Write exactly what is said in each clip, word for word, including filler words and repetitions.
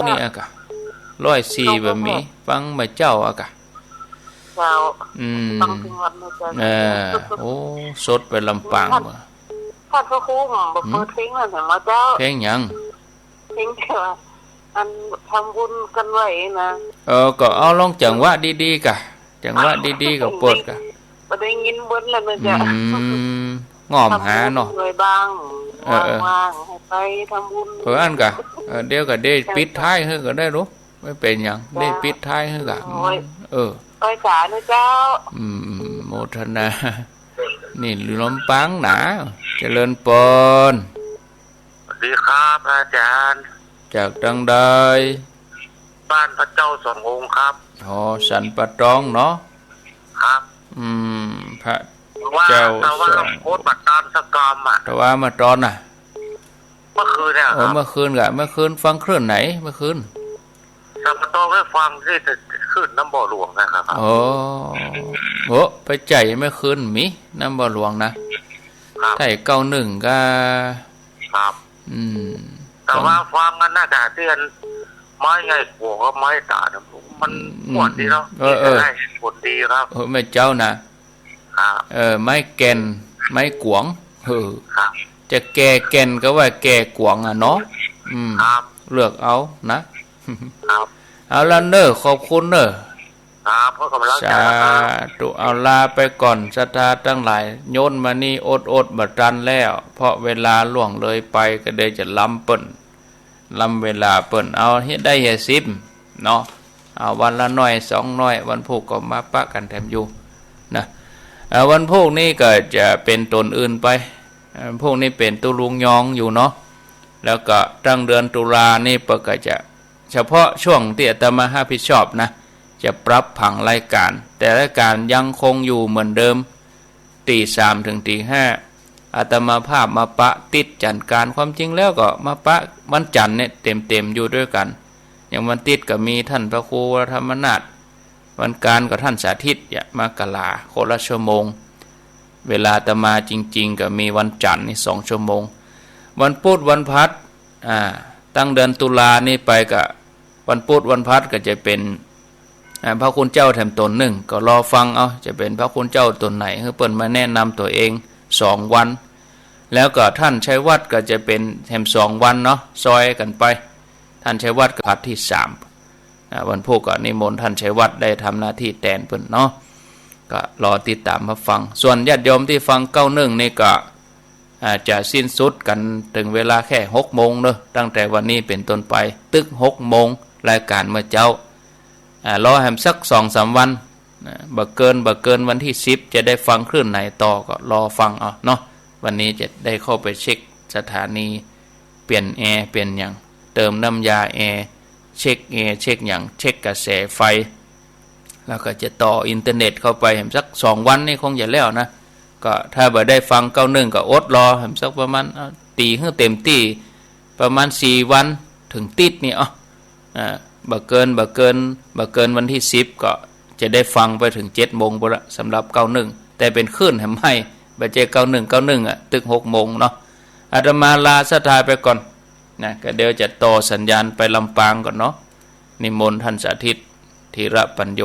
นี่อะกะ ร้อยสี่ บ่มี ฟังมาเจ้าอะกะ เจ้า อืม ฟังทุกวันนะเจ้า เออ โอ้ สดไปลำปาง ท่าน บ่ ท่านพระครูบ่ หืม เปิดเพลงนั่นแหมเจ้า เพลงหยัง เพลงที่ว่า อันทำบุญกันไว้นะ เออ ก็เอาลองจังหวะดีๆ กะ จังหวะดีๆ ก็เปิดกะ บ่ได้ยินเบิดแล้วนะเจ้า อืม ง่อมหาเนาะ ทำบุญไว้บ้าง เออ เออ ว่างๆ ให้ไปทำบุญ เออ อันกะ เออ เดี๋ยวก็ได้ปิดท้ายหื้อก็ได้ลูก บ่เป๋นหยัง เจ้า ได้ปิดท้ายหื้อกะ โอ้ย เออ ไปสาธุเจ้า อืม โมทนา นี่ลำปางหนา เจริญปอน สวัสดีครับอาจารย์ จากตางใด บ้านพระเจ้าสององค์ครับ อ๋อ สันป่าตองเนาะ ครับ อืม พระ แต่ว่า เจ้า แต่ว่า สอง โคตรบัตรตามสกรรมอะ แต่ว่าเมื่อตอนน่ะ เมื่อคืนเนี่ยครับ โอ้ เมื่อคืนกะ เมื่อคืนฟังคลื่นไหน เมื่อคืน สันป่าตองได้ฟังที่คลื่นน้ำบ่อหลวงนะครับ โอ้ โอ้ ไปใจ๋เมื่อคืนมีน้ำบ่อหลวงนะ ครับ ไทยเก้าหนึ่งกะ ครับ อืม แต่ว่าฟังกันน่าจะเตือน ไม้ใหญ่กว่ากับไม้ตาดนะ มัน อืม ม่วนดีเนาะ เออ เออ ได้ผลดีครับ เออ แม่เจ้านะ ครับ เออ ไม้แก่น ไม้กวาง เออ ครับ จะแก่แก่นก็ว่าแก่กวางอะเนาะ อืม ครับ เลือกเอานะ ครับ เอาละเน่อ ขอบคุณเน่อ ครับ ขอกำลังใจนะครับ สาธุ เอาลาไปก่อน ศรัทธาตังหลาย โยนมานี่อดๆ บ่ตันแล้ว เพราะเวลาล่วงเลยไป ก็เลยจะล้ำเปิ้น ล้ำเวลาเปิ้น เอาหื้อได้หื้อซิมเนาะ เอาวันละหน้อยสองหน้อย วันพูกก็มาปะกั๋นแถมอยู่นะ เอ่อ วันพูกนี้ก็จะเป๋นต๋นอื่นไป เอ่อ พูกนี้เป๋นตุ๊ลุงยองอยู่เนาะ แล้วก็ตั้งเดือนตุลานี่เปิ้นก็จะ เฉพาะช่วงตี้อาตมาฮับผิดชอบนะ จะปรับผังรายก๋าน แต่รายก๋านยังคงอยู่เหมือนเดิม ตีสามเถิงตีห้า อาตมาภาพมาปะติ๊ดจันทร์กลาง ความจริงแล้วก็มาปะวันจันทร์เนี่ยเต็มๆ อยู่ตวยกั๋น อย่างวันติ๊ดก็มีต้านพระครูวรธรรมนาถ วันกลางก็ต้านสาธิต เนี่ย มกรา คนละชั่วโมง เวลาอาตมาจริงๆ ก็มีวันจันทร์นี่สองชั่วโมง วันพุธวันพฤหัส อ่า ตั้งเดือนตุลานี่ไปก็ วันพุธวันพฤหัสก็จะเป๋น อ่า พระคุณเจ้าแถมต๋นนึ่ง ก็รอฟังเอา จะเป๋นพระคุณเจ้าต๋นไหน หื้อเปิ้นมาแนะนำตั๋วเองสองวัน แล้วก็ต้านชัยวัฒน์ก็จะเป๋นแถมสองวันเนาะ ซอยกั๋นไป ต้านชัยวัฒน์ก็ผัดตี้สาม อ่า วันพูกก็นิมนต์ต้านชัยวัฒน์ได้ทำหน้าตี้แตนเปิ้นเนาะ ก็รอติดต๋ามมาฟัง ส่วนญาติโยมตี้ฟังเก้าหนึ่งนี่ก็ อ่า จะสิ้นสุดกั๋นเถิงเวลาแค่หกโมงเนาะ ตั้งแต่วันนี้เป๋นต้นไป ตึกหกโมง รายก๋านเมื่อเจ๊า อ่า รอแหมสักสองสามวัน นะ บ่เกิน บ่เกินวันตี้สิบ จะได้ฟังคลื่นไหนต่อก็รอฟังเอาเนาะ วันนี้จะได้เข้าไปเช็คสถานี เปลี่ยนแอร์ เปลี่ยนหยัง เติมน้ำยาแอร์ เช็คแอร์ เช็คหยัง เช็คกระแสไฟ แล้วก็จะต่ออินเทอร์เน็ตเข้าไปแหมสักสองวันนี่คงจะแล้วนะ ก็ถ้าบ่ได้ฟังเก้าหนึ่งก็อดรอแหมสักประมาณ เอา ตี๋หื้อเต็มตี้ ประมาณสี่วันเถิงติ๊ดนี่ เอา อ่า บ่เกิน บ่เกิน บ่เกินวันตี้สิบ ก็จะได้ฟังไปเถิงเจ็ดโมงปู้นละ สำหรับเก้าหนึ่ง แต่เป๋นคลื่นแหมใหม่ บ่ใจ้เก้าหนึ่ง เก้าหนึ่ง อ่ะ ตึกหกโมงเนาะ อาตมาลาศรัทธาไปก่อนนะ ก็เดี๋ยวจะต่อสัญญาณไปลำปางก่อนเนาะ นิมนต์ต้านสาธิต ธีระปัญโญ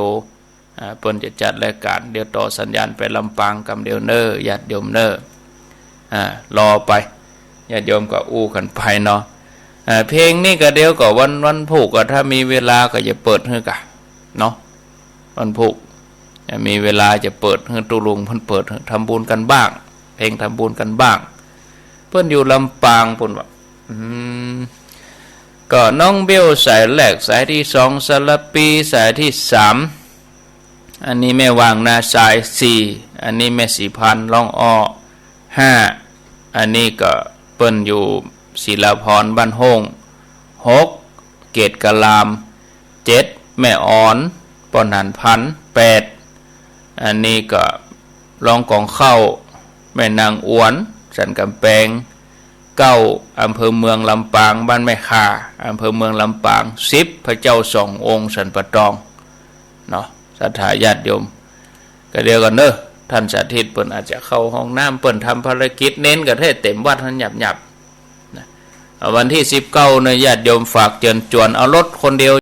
อ่า เปิ้นจะจัดรายก๋าน เดี๋ยวต่อสัญญาณไปลำปางกำเดียวเน่อ ญาติโยมเน่อ อ่า รอไป ญาติโยมก็อู้กั๋นไปเนาะ อ่า เพลงนี้ก็เดี๋ยวก็วัน วันพูกก็ถ้ามีเวลาก็จะเปิดหื้อกะเนาะ วันพูก ถ้ามีเวลาจะเปิดหื้อตุ๊ลุงเปิ้นเปิดหื้อ ทำบุญกั๋นบ้าง เพลงทำบุญกั๋นบ้าง เปิ้นอยู่ลำปางปู้นว่า อืม ก็น้องเบลสายแรก สายตี้สอง สารปี สายตี้สาม อันนี้แม่วางนา สายสี่ อันนี้แม่ศรีพันธ์ ร้องอ้อ ห้า อันนี้ก็เปิ้นอยู่ศิลาพร บ้านโฮ่ง หก เกตกะลาม เจ็ด แม่ออน ป้อหนานพันธ์ แปด อันนี้ก็ร้องก๋องเข้า แม่นางอวน สันกำแปง เก้า อำเภอเมืองลำปาง บ้านแม่ข่า อำเภอเมืองลำปาง สิบ พระเจ้าสององค์ สันป่าตอง เนาะ ศรัทธาญาติโยม ก็เดี๋ยวก่อนเน่อ ต้านสาธิตเปิ้นอาจจะเข้าห้องน้ำ เปิ้นทำภารกิจ เณรก็แท้เต็มวัดหั้นหยับๆ นะ วันตี้สิบเก้าเนี่ย ญาติโยมฝากเจิญจวน เอารถคนเดียว